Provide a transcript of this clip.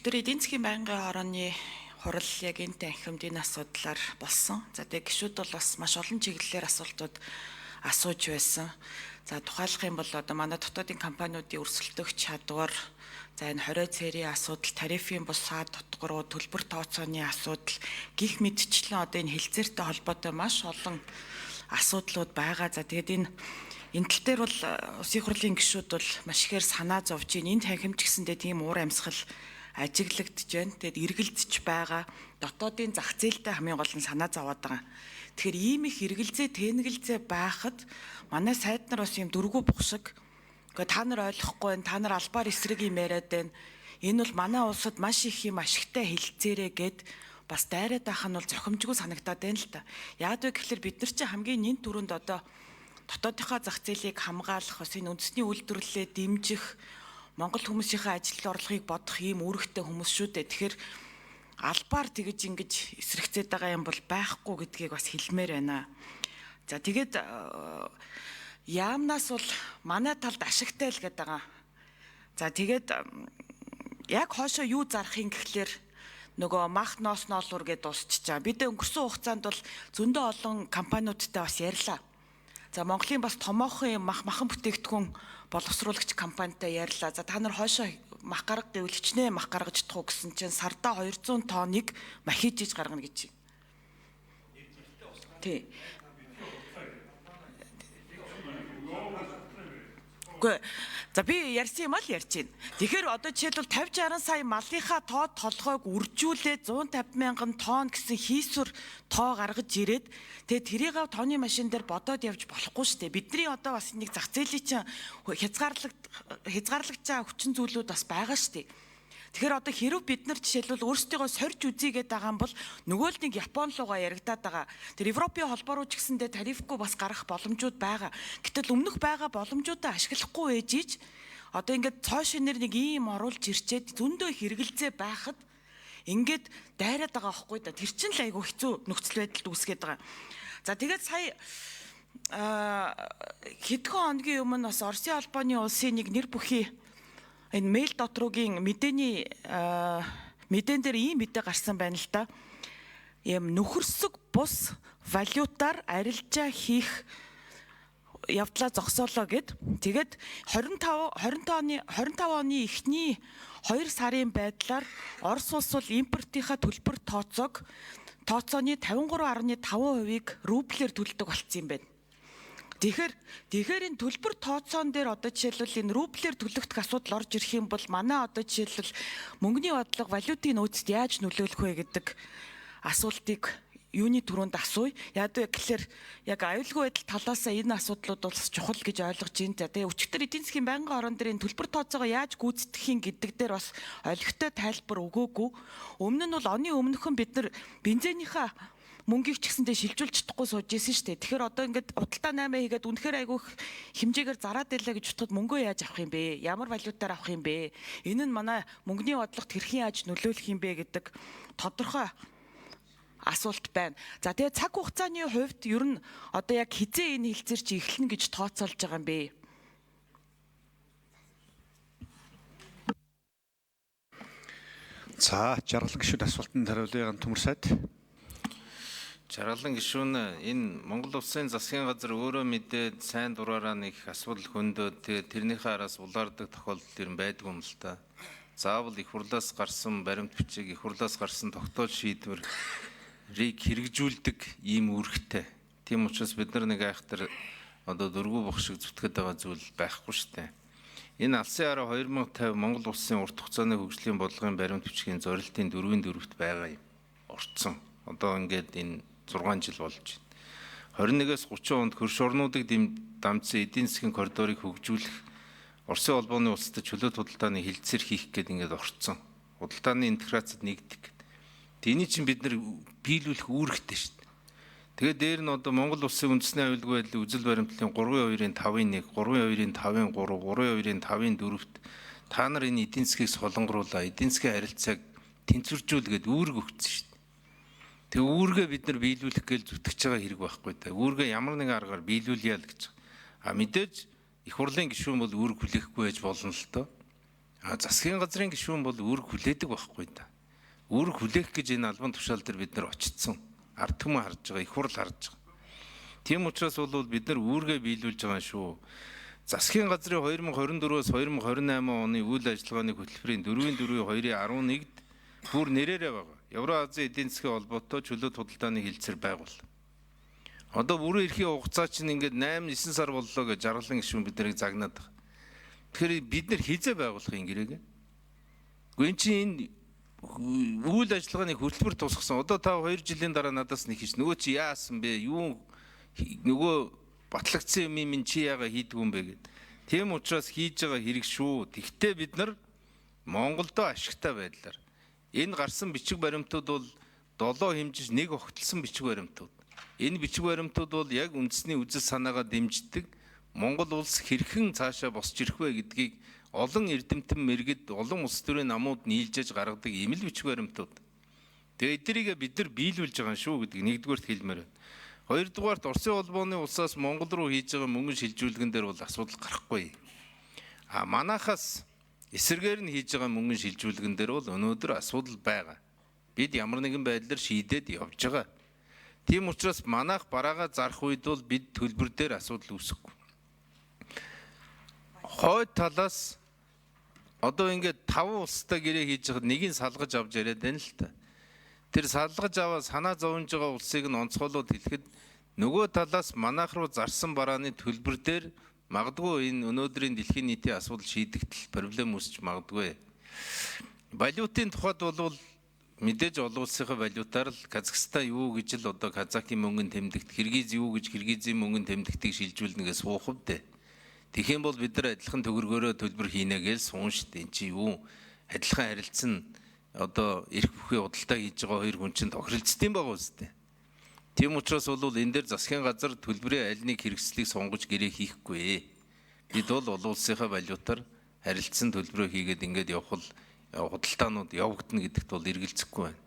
Өчигдөр эдийн засгийн байнгын хорооны хурал яг энэ танхимд энэ асуудлаар болсон. За тэгээ гишүүд бол бас маш олон чиглэлээр асуултууд асууж байсан. За тухайлах юм бол одоо манай дотоодын компаниудын өрсөлдөх чадвар, за энэ хорио цэрийн асуудал, тарифын бус саад дотгоруу, төлбөр тооцооны асуудал гих мэтчлэн одоо энэ хэлцээртэй холбоотой маш олон асуудлууд байгаа. За тэгээд энэ тал дээр бол улсын хурлын гишүүд бол маш ихээр санаа зовж байна. Энэ танхимч гэсэндээ тийм уур амьсгал ажиглагдж байна. Тэгээд эргэлзэж байгаа дотоодын зах зээлтэй хамгийн гол нь санаа зовоод байгаа. Тэгэхээр ийм их эргэлзээ тэнэгэлзээ байхад манай сайд нар бас ийм дөргүү бух шиг үгүй та нар ойлгохгүй байна. Та нар албаар эсрэг юм яриад байна. Энэ бол манай улсад маш их юм ашигтай хэлцээрээ гэд бас дайраад байх нь бол зохимжгүй санагдаад байна л та. Яг вэ гэхэлэр бид нар чинь хамгийн нэн түрүүнд одоо дотоодынхоо зах зээлийг хамгаалах, бас энэ үндэсний үйлдвэрлэлээ дэмжих, Монгол хүмүүсийнхээ ажил орлогыг бодох ийм үүрэгтэй хүмүүс шүү дээ. Тэгэхээр албаар тэгэж ингэж эсрэгцээд байгаа юм бол байхгүй гэдгийг бас хэлмээр байна. За тэгээд яамнаас бол манай талд ашигтай л гэдэг байгаа. За тэгээд яг хоошоо юу зарах юм гэхлээр нөгөө мах ноос ноолуур гэдээ дуусчихаа. Бид өнгөрсөн хугацаанд бол зөндөө олон компаниудтай бас ярьлаа. За Монголын бас томоохон юм мах махан бүтээгдэхүүн боловсруулагч компанитай ярьлаа. За та нар хойшоо мах гарга гэвэл хичнээн мах гаргаж чадах уу гэсэн чинь сардаа 200 тонныг махиж иж гаргана гэж. Тий. Үгүй. За би ярьсан юм аа л ярьж байна. Тэгэхээр одоо жишээлбэл 50 60 сая малынхаа тоо толгойг үржүүлээ 150 мянган тонн гэсэн хийсвэр тоо гаргаж ирээд тэгээ тэрийг тооны машин дээр бодоод явж болохгүй шүү дээ. Бидний одоо бас нэг зах зээлийн чинь хязгаарлагдж байгаа хүчин зүйлүүд бас байгаа шүү дээ. Тэгэхээр одоо хэрв бид нар жишээлбэл өөрсдийгөө сорж үзье гэдэг байгаа юм бол нөгөө л нэг Япон руугаа яригадаад байгаа. Тэр Европын холбоо руу ч гэсэндээ тарифгүй бас гарах боломжууд байгаа. Гэтэл өмнөх байгаа боломжуудаа ашиглахгүй ээж ич одоо ингээд цоо шинээр нэг ийм оруулж ирчээд зөндөө их эргэлзээ байхад ингээд дайраад байгаа байхгүй да. Тэр чинь л айгүй хэцүү нөхцөл байдалд үүсгээд байгаа. За тэгээд сая хэдхэн хоногийн өмнө бас Оросын холбооны улсын нэг нэр бүхий энэ мэйл дотрогийн мэдээний мэдээн дээр ийм мэдээ гарсан байна л да. Ийм нөхөрсөг бус валютаар арилжаа хийх явдлаа зогсоолоо гэд. Тэгээд 25 оны эхний 2 сарын байдлаар Орос улс бол импортынхаа төлбөр тооцооны 53.5%-ийг рублээр төлдөг болцсон юм байна. Тэгэхээр энэ төлбөр тооцоон дээр одоо жишээлбэл энэ рублээр төлөгдөх асуудал орж ирэх юм бол манай одоо жишээлбэл мөнгөний бодлого валютын нөөцөд яаж нөлөөлөх вэ гэдэг асуултыг юуны түрүүнд асууя. Яг вэ гэхэлэр яг аюулгүй байдал талаас энэ асуудлууд бол чухал гэж ойлгож байна. Тэгээ өчигдөр эдийн засгийн байнгын орон дээр энэ төлбөр тооцоогоо яаж гүйцэтгэх юм гэдэг дээр бас олигтой тайлбар өгөөгүй. Өмнө нь бол оны өмнөхөн бид нар бензинийхээ мөнгийг ч гэсэндээ шилжүүлж чадахгүй сууж исэн шүү дээ. Тэгэхээр одоо ингээд худалдаа 8 хийгээд үнэхээр айгүйх хэмжээгээр зараад байлаа гэж бодоход мөнгөө яаж авах юм бэ? Ямар валютаар авах юм бэ? Энэ нь манай мөнгөний бодлогот хэрхэн яаж нөлөөлөх юм бэ гэдэг тодорхой асуулт байна. За тэгээ цаг хугацааны хувьд ер нь одоо яг хизээ энэ хэлцээр чи эхэлнэ гэж тооцоолж байгаа юм бэ? За жаргалан гишүүд асуултанд хариулъя Гантүмөр сайд. Жаргалан гишүүн энэ Монгол улсын засгийн газар өөрөө мэдээд сайн дураараа нэг их асуудал хөндөд тэгээд тэрнийхээ араас улаардаг тохиолдол ер нь байдгүй юм л та. Заавал их хурлаас гарсан баримт бичиг, их хурлаас гарсан тогтоол шийдвэрийг хэрэгжүүлдэг ийм үүрэгтэй. Тийм учраас бид нар нэг айхтар одоо дөрвөн бух шиг зүтгэд байгаа зүйл байхгүй шүү дээ. Энэ алсын араа 2050 Монгол улсын урт хугацааны хөгжлийн бодлогын баримт бичгийн зорилтын 4-ийн 4-т байгаа юм. Орцсон. Одоо ингээд энэ 6 жил болж байна. 21-ээс 30 онд хөрш орнуудыг дамжсан эдийн засгийн коридорыг хөгжүүлэх Оросын холбооны улсад чөлөөт худалдааны хэлцээр хийх гээд ингээд орцсон. Худалдааны интеграцид нэгдэх гээд. Тэний чинь бид нар биелүүлэх үүрэгтэй шүү дээ. Тэгээд дээр нь одоо Монгол улсын үндэсний аюулгүй байдлын үзэл баримтлалын 3.2-ын 5-ын 1, 3.2-ын 5-ын 3, 3.2-ын 5-ын 4-т та нар энэ эдийн засгийг солонгоруулаа, эдийн засгийн харилцааг тэнцвэржүүл гээд үүрэг өгсөн шүү дээ. Тэгээ үүргээ бид нар биелүүлэх гээл зүтгэж байгаа хэрэг байхгүй да. Үүргээ ямар нэгэн аргаар биелүүлье л гэж. А мэдээж их хурлын гишүүн бол үүрэг хүлээхгүй байж болно л доо. А засгийн газрын гишүүн бол үүрэг хүлээдэг байхгүй да. Үүрэг хүлээх гэж энэ албан тушаал дээр бид нар очсон. Ард түмэн харж байгаа, их хурл харж байгаа. Тийм учраас бол бид нар үүргээ биелүүлж байгаа шүү. Засгийн газрын 2024-өөс 2028 оны үйл ажиллагааны хөтөлбөрийн 4-4-2-11-д бүр нэрээрээ байгаа. Евроазийн эдийн засгийн холбоотой чөлөөт худалдааны хэлцээр байгуул. Одоо бүрэн эрхийн хугацаа чинь ингээд 8 9 сар боллоо гэж жаргалан гишүүн бид нарыг загнаад байгаа. Тэгэхээр бид нар хизээ байгуулах юм гэрээг. Гэхдээ эн чинь энэ үйл ажиллагааны хөтөлбөр тусгасан. Одоо та 2 жилийн дараа надаас нэг хийж нөгөө чи яасан бэ? Юу нөгөө батлагдсан юм минь чи яага хийдгүү юм бэ гэд. Тийм учраас хийж байгаа хэрэг шүү. Тэгтээ бид нар Монголдо ашигтай байдлаар энэ гарсан бичиг баримтууд бол 7 хэмжиж нэг огтлсон бичиг баримтууд. Энэ бичиг баримтууд бол яг үндэсний үзэл санаагаа дэмждэг Монгол улс хэрхэн цаашаа босч ирэх вэ гэдгийг олон эрдэмтэн мэргэд олон улс төрийн намууд нийлжээж гаргадаг ийм л бичиг баримтууд. Тэгээ эдгээрийг бид нар биелүүлж байгаа шүү гэдгийг нэгдүгээрт хэлмээр байна. Хоёрдугаарт Оросын холбооны улсаас Монгол руу хийж байгаа мөнгө шилжүүлгэн дээр бол асуудал гарахгүй. А манайхаас эсрэгээр нь хийж байгаа мөнгө шилжүүлгэн дээр бол өнөөдөр асуудал байгаа. Бид ямар нэгэн байдлаар шийдээд явж байгаа. Тийм учраас манайх бараагаа зарах үед бол бид төлбөр дээр асуудал үүсэхгүй. Хойд талаас одоо ингээд 5 улстай гэрээ хийж байхад нэгийг салгаж авч яриад байна л та. Тэр салгаж аваа санаа зовж байгаа улсыг нь онцгойлоод хэлэхэд нөгөө талаас манайх руу зарсан барааны төлбөр дээр магадгүй энэ өнөөдрийн дэлхийн нийтийн асуудал шийдэгдэл проблем үүсч магадгүй. Валютын тухайд бол мэдээж олон улсынхаа валютаар л Казахстан юу гэж л одоо Казахын мөнгөнд тэмдэгт, Киргиз юу гэж Киргизийн мөнгөнд тэмдэгтийг шилжүүлнэ гэж суух вдэ. Тэгэх юм бол бид нар адилхан төгрөгөөрөө төлбөр хийнэ гэж суун шүү дээ. Энд чи юу адилхан харилцсан одоо эрх бүхий худалдаа хийж байгаа хоёр хүн чинь тохиролцдсон байгаа үстэй. Тийм учраас бол энэ дээр засгийн газар төлбөрийн аль нэг хэрэгслийг сонгож гэрээ хийхгүй. Бид бол олон улсынхаа валютаар харилцсан төлбөрөө хийгээд ингээд явах бол худалдаанууд явагдана гэдэгт бол эргэлзэхгүй байна.